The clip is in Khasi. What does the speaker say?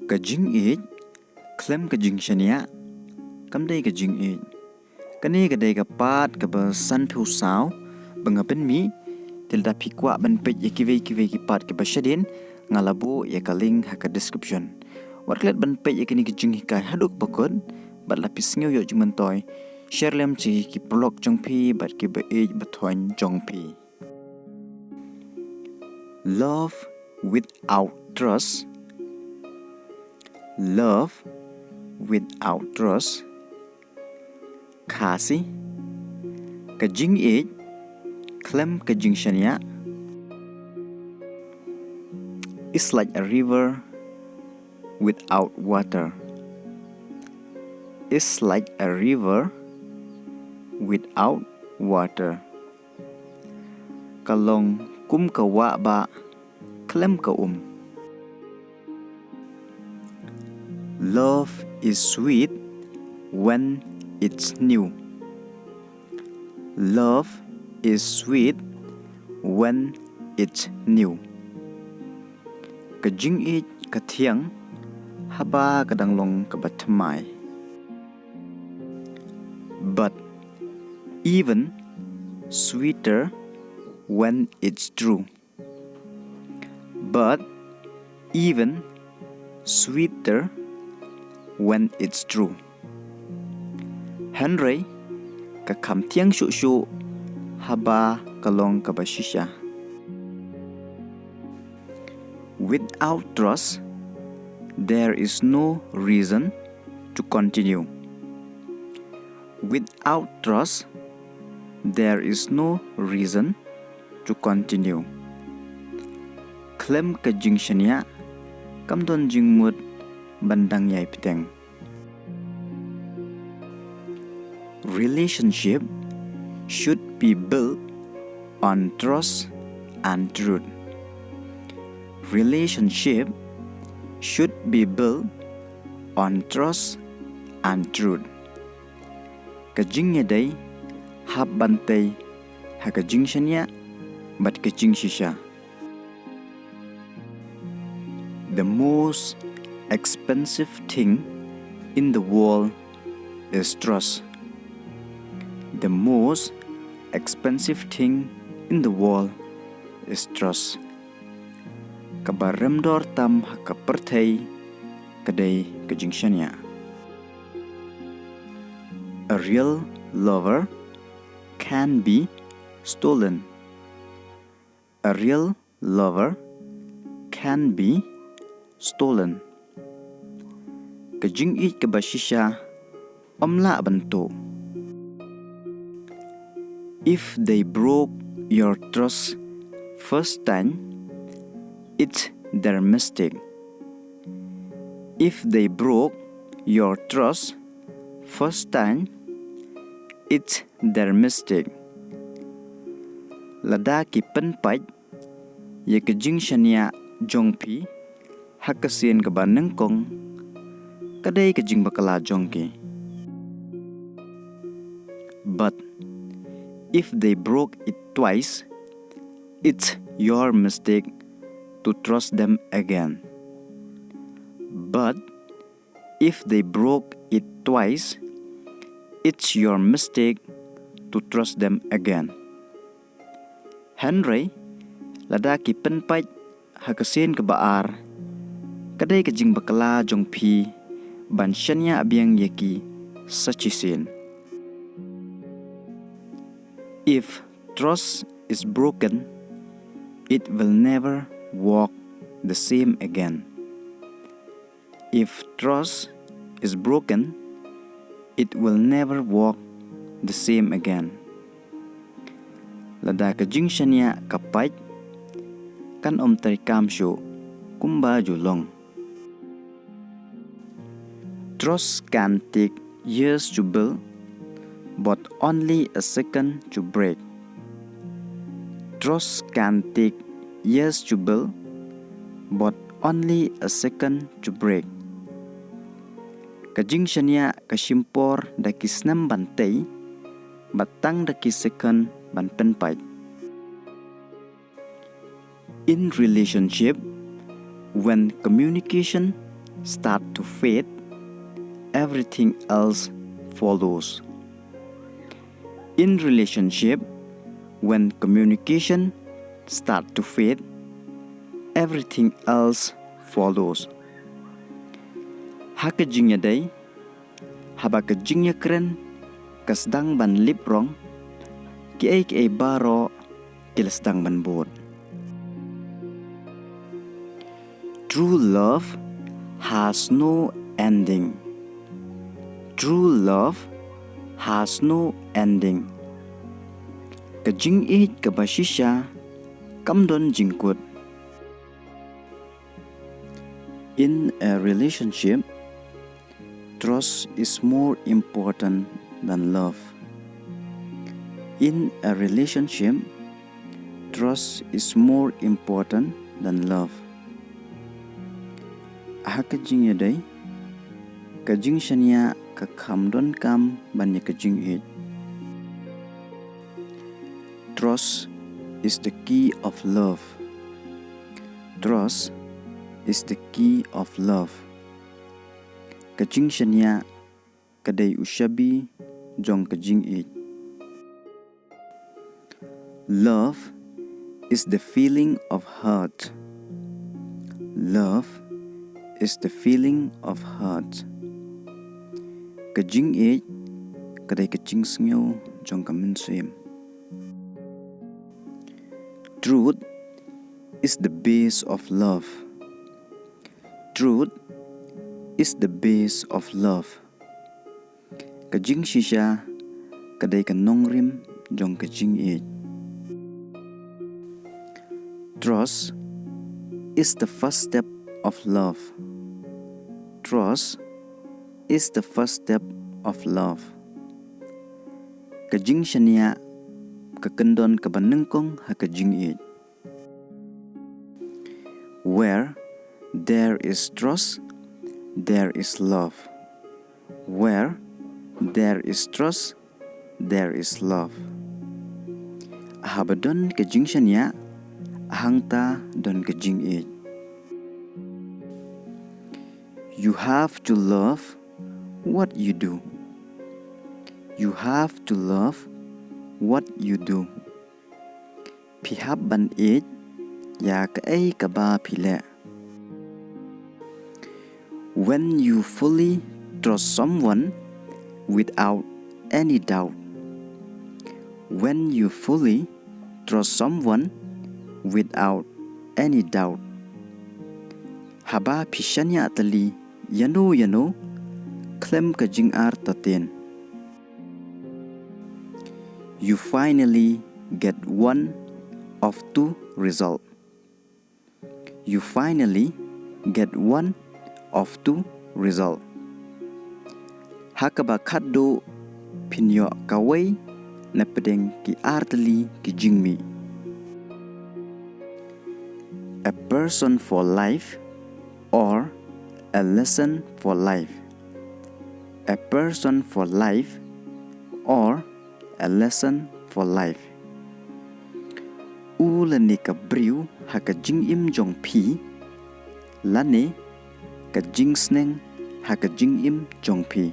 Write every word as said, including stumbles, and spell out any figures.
Ka jingïeit khlem ka jingshaniah kam dei ka jingïeit. Kane ka dei ka part kaba sanphew saw ba nga pynmih. Te lada phi kwah ban peit ïa kiwei kiwei ki part kiba shadien, nga la buh ïa ka link ha ka description. Wat klet ban peit ïa kane ka jinghikai haduh ba kut, bad la phi sngew ïoh jingmyntoi, share lem sha ki paralok jong phi bad kiba ïeit ba thoiñ jong phi. Love without trust. Love without trust. Khasi, ka jingïeit khlem ka jingshaniah is like a river without water. Is like a river without water. Ka long kum ka wah bah khlem ka um. Love is sweet when it's new. Love is sweet when it's new. Ka jingïeit ka thiang haba ka dang long kaba thymmai. But even sweeter when it's true. But even sweeter when it's true. Hynrei ka kham thiang shuh shuh haba ka long kaba shisha. Without trust, there is no reason to continue. Without trust, there is no reason to continue. Khlem ka jingshaniah kam don jingmut ban dang ïai bteng. Relationship should be built on trust and truth. Relationship should be built on trust and truth. Ka jingïadei hap ban tei ha ka jingshaniah bad ka jingshisha. The most expensive thing in the world is trust. The most expensive thing in the world is trust. Kaba rem dor tam ha ka pyrthei ka dei ka jingshaniah. A real lover can be stolen. A real lover can be stolen. Ka jingïeit kaba shisha ym lah ban tuh. If they broke your trust first time, it's their mistake. If they broke your trust first time, it's their mistake. Lada ki pynpait ïa ka jingshaniah jong phi ha ka sien kaba nyngkong, ka dei ka jingbakla jong ki. But if they broke it twice, it's your mistake to trust them again. But if they broke it twice, it's your mistake to trust them again. Hynrei lada ki pynpait ha ka sien kaba ar, ka dei ka jingbakla jong phi ban shaniah biang ïa ki sa shisien. If trust is broken, it will never walk the same again. If trust is broken, it will never walk the same again. Lada ka jingshaniah ka pait, kan ym treikam shuh kumba ju long. Trust can take years to build, but only a second to break. Trust can take years to build, but only a second to break. Ka jingshaniah ka shim por da ki snem ban tei, bad tang da ki second ban pynpait. In relationship, when communication start to fade, everything else follows. In relationship, when communication start to fade, everything else follows. Ha ka jingïadei, haba ka jingïakren ka sdang ban lip rong, kiei kiei baroh ki la sdang ban bud. True love has no ending. True love has no ending. Ka jingïeit kaba shisha kam don jingkut. In a relationship, trust is more important than love. In a relationship, trust is more important than love. Ha ka jingïadei, ka jingshaniah ka kham donkam ban ïa ka jingïeit. Trust is the key of love. Trust is the key of love. Ka jingshaniah ka dei u shabi jong ka jingïeit. Love is the feeling of heart. Love is the feeling of heart. Ka jingïeit ka dei ka jingsngew jong ka mynsiem. Truth is the base of love. Truth is the base of love. Ka jingshisha ka dei ka nongrim jong ka jingïeit. Trust is the first step of love. Trust is the first step of love. Ka jingshaniah ka kyndon kaba nyngkong ha ka jingïeit. Where there is trust, there is love. Where there is trust, there is love. Haba don ka jingshaniah, hangta don ka jingïeit. You have to love what you do. You have to love what you do. Phi hap ban ïeit ïa kaei kaba phi leh. When you fully trust someone without any doubt. When you fully trust someone without any doubt. Haba phi shaniah tylli ïano ïano khlem ka jingartatien. You finally get one of two result. You finally get one of two result. Ha kaba khatduh phin ïoh kawei na pdeng ki artylli ki jingmih. A person for life or a lesson for life. A person for life or a lesson for life. U lane ka briew ha ka jingim jong phi, lane ka jingsneng ha ka jingim jong phi.